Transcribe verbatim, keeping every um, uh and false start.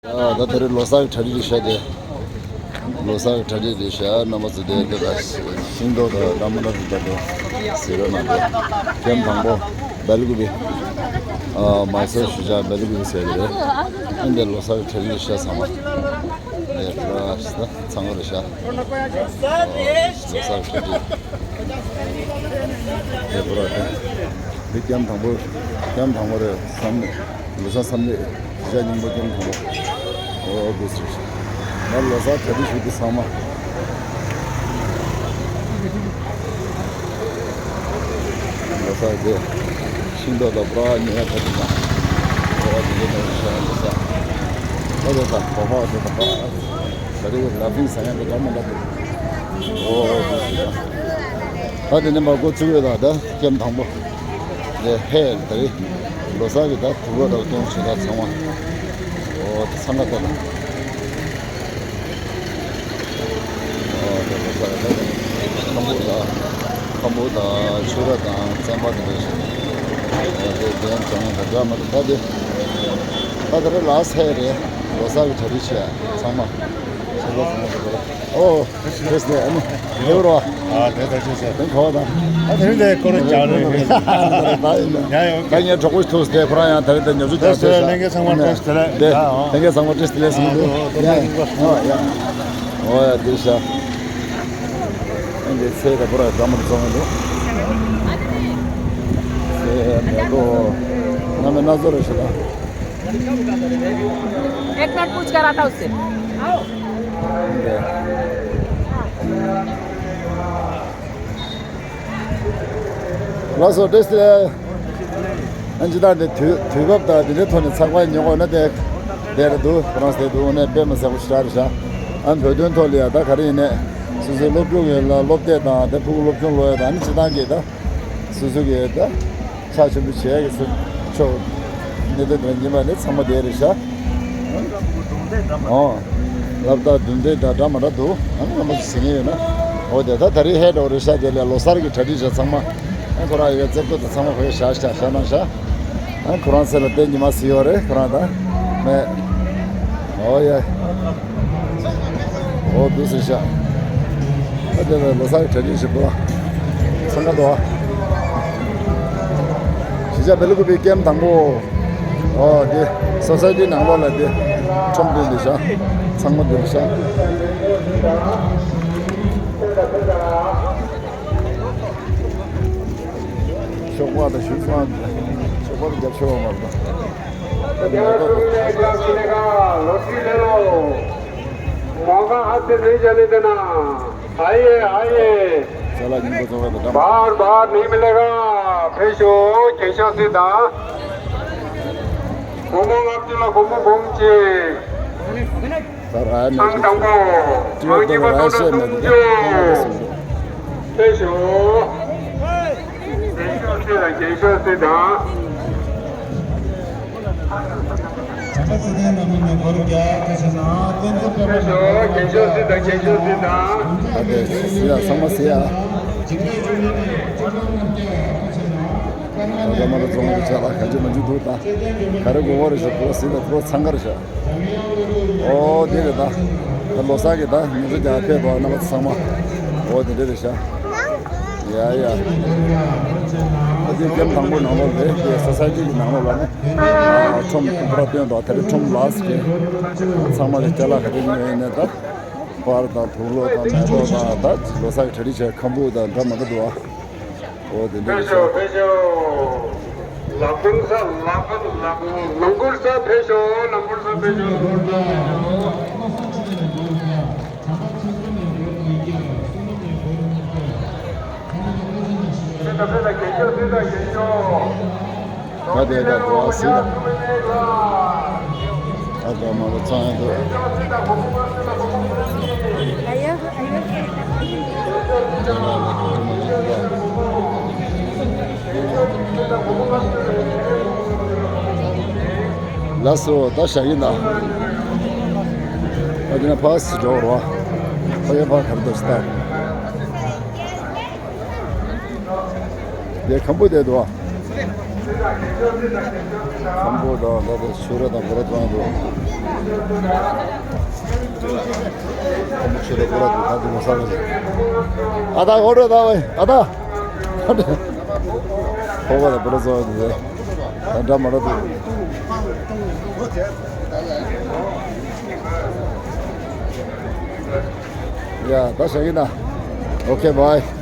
ཨ། ད་དེ་རིང་ལོ་གསར་གྱི་གྲ་སྒྲིག་རེད་ཤག་དེ། ལོ་གསར་གྱི་གྲ་སྒྲིག་རེད་ཤག་རྣམ་པ་ཚོ། དེ་དེ་ལ་ཤིང་ཏོག་དང་འདྲ་མི་འདྲ་དེ་འདྲ་དེ་ཟེར་བ་ན་དེ། ཀེམ་དང་པོ་སྦེལ་ཀུ་པེ། ཨ། མ་སོ་ཞུ་ཅག་སྦེལ་ཀུ་པེ་ཟེར་གི་རེད། ཨ་ནི་དེ་ལོ་གསར་གྱི་གྲ་སྒྲིག་རེད་ཤག་ཚང་མ། དེ་ཕུ་ར་ད་ཚང་མ་རེད་ཤག་ལོ་གསར་གྱི་གྲ་སྒྲིག་དེ་ཕུ་ར་དེ། འདི་ཀེམ་དང་པོ། ཀེམ་དང་པོ་རེད། བསམ་ལུས་བསམ་ལུས། གཞིས་ཆགས་སྙིང་པོ་ཀེམ་དང་པོ། ཨོ་དེ་ཟེར། ང་ལོ་གསར་གྲ་སྒྲིག་ཞུ་དུས་ཚང་མ། ལོ་གསར་དེ་ཤིང་ཏོག་དང་པུ་ར་ཉོ་ཡ་ཐབས་དང་། ཨོ་དེ་འདྲ་ནང་བཞིན་ལོ་གསར། ཨོ་དེ་ད་གོ་བ་དེ་དང་པོ། ད་རེས་ལ་ཕིང་ཟ་ཡ་དེ་འདྲ་མི་འདྲ་འདུག་ཨོ་དེ་ཟེར། ད་དེ་ནས་མར་འགོ་བཙུགས་ཡོད། ད་ད་ཀེམ་དང་པོ། ལས་ཧེ་ད་རེས་ལོ་གསར་གྱི་ད་དུས་བབ་རབ་སྟོན་བྱེད་ད་ཚང་མ། ཨོ་དེ་འཚང་ཁ་ད་ད། ཨོ་དེ་ལོ་གསར་གྱི་ད་ཁམ་བུ་དང་། ཁམ་བུ་དང་ཕྱུར་ར་དང་ཙན་པ་དེ་འདྲ་ཞིག་ཨོ་དེ་གདན་དྲངས་ཡ་ད་འདྲ་མི་འདུག་ད་དེ་ད་ད་རེས་ལ་ཧེ་རེད། ལོ་གསར་གྱི་གྲ་སྒྲིག་བྱེད་ཡ་ཚང་མ། ཚང་མ་ཚང་མ་ད་ད། ཨོ། བཀྲ་ཤིས་བདེ་ལེགས། ཨ་ནི་ལེའུ་རོ། ཨ་དེ་ད་ཅི་ཟེར། དེ་ག་བ་དང་། ཨ་དེ་རིང་དེ་སྐོར་ར་རྒྱག་རེད། ད་ཡིན་ན། ཡ་ཡོ། ད་ངས་གྲོགས་པོ་ཐུག་སྟེ་ཁོ་རང་ཡང་ད་རེས་དེ་ཉོ་ཆུ་རྒྱག་སྟེ་ལྷན་རྒྱས་ཚང་མ་བཀྲ་ཤིས་བདེ་ལེགས། དེ་ཨ་ལྷན་རྒྱས་ཚང་མ་བཀྲ་ཤིས་བདེ་ལེགས་གསུངས་འདུག་ཡ་ཨོ་ཡ། ཨོ་ཡ་དེ་ཤ། ཨ་འདི་ཚེ་ད་པུ་ར་འདྲ་མི་འདྲ་བཙོང་གི་འདུག་ཚེ་མེ་ཏོག་སྣ་མིན་སྣ་ཚོགས་རེད་ཤག་ད། एक मिनट पूछ कर आता हूँ उससे। ལགས་སོ། བཀྲ་ཤིས་བདེ་ལེགས། ཨ་ཅི་ད་འདི་དུས་དུས་བབ་དང་འདི་འདྲའི་ཐོག་ནས་ཚགས་པར་ཉོ་དགོས་ན་དེ་དེ་རེད་འདུག་ཁོ་རང་ཟེར་འདུག་ཨ་ནི་དཔེ་མི་སྲིད་པོ་ཞེ་དྲག་རེད་ཤག་ཨ་བོད་དོན་ཐོག་ལ་ཡ་ད་ག་རེ་ཡིན་ནའི་སོ་སོའི་སློབ་སྦྱོང་གི་ལ་སློབ་དེབ་དང་དེ་ཕྲུ་གུ་སློབ་སྦྱོང་སློབ་ཡ་དང་ཨ་ནི་སྤྱི་བཏང་གི་ད་སོ་སོ་གི་ད། ཕྱག་ཆེན་པོ་བྱེད་ཡག་གི་ཚུལ་ཆོག་གནད་དོན་དེ་ཡིན་པ་ནི་ཚང་མ་དེ་རེད་ཤག་ཨོ། སློབ་གྲྭ་འདུན་སྡེ་དང་འདྲ་མ་འདྲ་འདུག་ཨ་ནི་རྣམ་པ་ཚོ་ཟིན་ངེས་ཡོད་ན། ཨོ་དེ་ད་ད་རེས་ཧེ་འགྲོ་རེད་ཤག་དེ་ལས་ལོ་གསར་གྱི་གྲ་སྒྲིག་བྱས་ཚང་མ། ཨ་ཁོ་རང་ཡོད་རྩེ་ཁོ་ད་ཚང་མ་ཁོ་ཡོད་ཤག་ཤག་ཤག་ན་ཤག་ཨ་ཁོ་རང་ཚེ་ལ་དེ་ཉི་མ་ཟིན་ཡོད་རེད་ཁོ་རང་ད། མེད། ཨོ་ཡ། ཨོ་འདུག་ཟེར་ཤག་ཨ་དེ་ལ་ལོ་གསར་གྱི་གྲ་སྒྲིག་བྱེད་དགོས། འཚང་ཁ་འདུག་གཞིས་ཆགས་སྦེལ་ཀོབ་པའི་ཀེམ་དང་པོ། ཨོ་དེ་སོ་སའི་ཊི་ནང་ལོགས་ལ་དེ་ཁྲོམ་འདུག་འདི་ཤག་ཚང་མ་འདུག་ཤག་ཤོག་པ་དང་ཞུ་ཚང་ཤོག་པ་དང་རྒྱབ་ཤོག་མ་རེད། मौका हाथ से नहीं जाने देना। आइए, आइए। चला, जिनको जरूरत है, बार बार नहीं मिलेगा। ཕེབས་ཤོག་རྒྱལ་ཤོག་སྲིད་དང་། གོང་མ་ལྔ་བཅུ་ལ་གོང་མ་འབུམ་གཅིག་ད་ར་ཨ་ནི་ཨང་དང་པོ། ཨང་གཉིས་པ་ཏོག་ཏོག་འབུམ་བཅུ། ཕེབས་ཤོག་རྒྱལ་ཤོག་སྲིད་དང་རྒྱལ་ཤོག་སྲིད་དང་། ཕེབས་ཤོག་རྒྱལ་ཤོག་སྲིད་དང་རྒྱལ་ཤོག་སྲིད་དང་། ཨ་དེ་སི་ཡ་ཚང་མ་སི་ཡ། ད་ལྟ་མ་ལ་ཚོང་གི་ཆ་ལ་ག་ཅི་མ་ཅི་འདུག་ད་ག་རེ་དགོས་པ་རེད་ཤག་ཁོ་སི་ད་ཁོ་ཚང་ག་རེད་ཤག་ཨོ་དེ་རེད་ད། ད་ལོ་གསར་གྱི་ད་ཉིན་ཤས་རྒྱག་ཕེབས་འདུག་རྣམ་པ་ཚང་མ། ཨོ་དེ་འདྲ་རེད་ཤག་ཡ་ཡ། ཨ་དེ་ཀེམ་དང་པོ་ནང་ལོགས་རེད། དེ་སོ་སའི་ཊི་གི་ནང་ལོགས་ལ་ནི་ཁྲོམ་པུ་ར་སྟོན་འདུག་དེ་རིང་ཁྲོམ་ལགས་ཀྱི་ཚང་མ་གི་ཅ་ལག་ག་དེ་ཉོས་ཡིན་ནའི་ད། པར་དང་དུག་ལོག་དང་མེ་ཏོག་དང་ད་ལོ་གསར་གྱི་གྲ་སྒྲིག་བྱས་ཁམ་བུ་དང་འདྲ་མི་འདྲ་འདུག་ཨ། ཨོ་དེ་འདྲ་རེད་ཤག་ཕེབས་ཤོག་ལམ་བར་ས་ལམ་བར་ལམ་ལམ་བར་ས་ཕེབས་ཤོག་ལམ་བར་ས་ཕེབས་ཤོག་ལམ་བར་ས་ཕེབས་ཤོག་ད་དེ་ད་དུ་བ་སི་ད། ད་དུ་མ་ལ་ཚང་ཡང་དུ། ལགས་སོ། ད་ཞག་ཡིན་ད། ད་དེ་ན་ཕ་སི་འགྲོ་རོ། ཕ་ཡ་ཕ་གར་དུ་སྟ། དེ་ཁམ་བུ་དེ་འདུག་ཁམ་བུ་དང་ད་དེ་ཆུ་ར་དང་བུ་ར་དང་འདུག་ཁོ་མོ་ཆོས་ལ་ཁོ་ར་དུ་ད་དུ་མ་ས་མ་ཟེར། ཨ་ད་ཧོ་ར་ད་བའི་ཨ་ད། ཧོ་བ་ད་པུ་ར་ཟོ་ཡ་དུ་ཟེར། ད་འདྲ་མ་ར་དུ། ཡ་ད་ཞག་གི་ན། ཨོ་ཁེ་བའི།